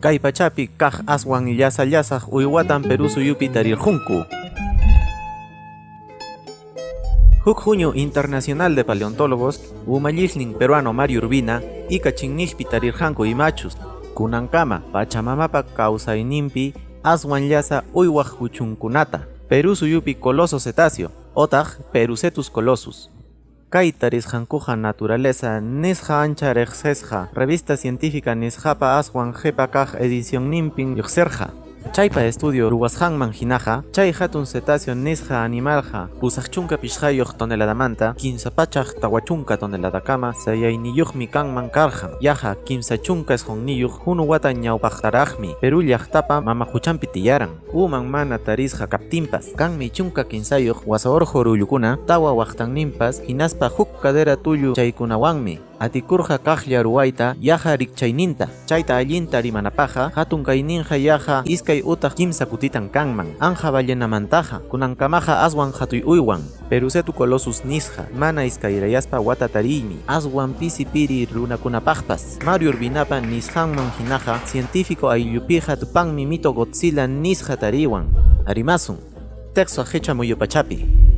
Kay pachapi kaq aswan llasa-llasaq uywatan Perú suyupi tarirqunku. Huk huñu internacional de paleontólogos, umalliqnin peruano Mario Urbina, Ica chinniqpi tarirqanku imachus, kunankama Pachamamapa kawsayninpi aswan llasa uywaq huchunkunata, Perú suyupi coloso cetáceo, otaq Perucetus colossus. Kay tarisqankuqa Naturaleza nisqa ancha riqsisqa revista científica nisqapa aswan qhipa kaq edicionninpin lluqsirqa. Chaypa estudio ruwasqanman hinaqa, chay hatun cetáceo nisqa animalqa 85 toneladamanta 340 toneladakama sayayniyuqmi kanman karqan, yaqa 39 hunu wata ñawpaqtaraqmi Perú llaqtapa mama quchanpi tiyaran. Uman mana tarisqa kaptinpas, kanmi 13 wasa urqu rullukuna, tawa waqtanninpas, hinaspa huk cadera tullu chaykunawanmi atikurqa kaqlla ruwayta yaqa rikchayninta. Chayta allinta rimanapaqqa, hatun kayninqa yaqa iskay utaq kimsa kutitan kanman. Anqa ballenamantaqa, kunankamaqa aswan hatuy uywan. Perucetu colossus nisqa, mana iskayrayaspa wata tariymi, aswan pisi piri runakunapaqpas. Mario Urbinapa nisqanman hinaqa, científico ayllupiqa tupanmi mito Godzilla nisqa tariywan. Rimasun, Teqsa qichwa muyu pachapi.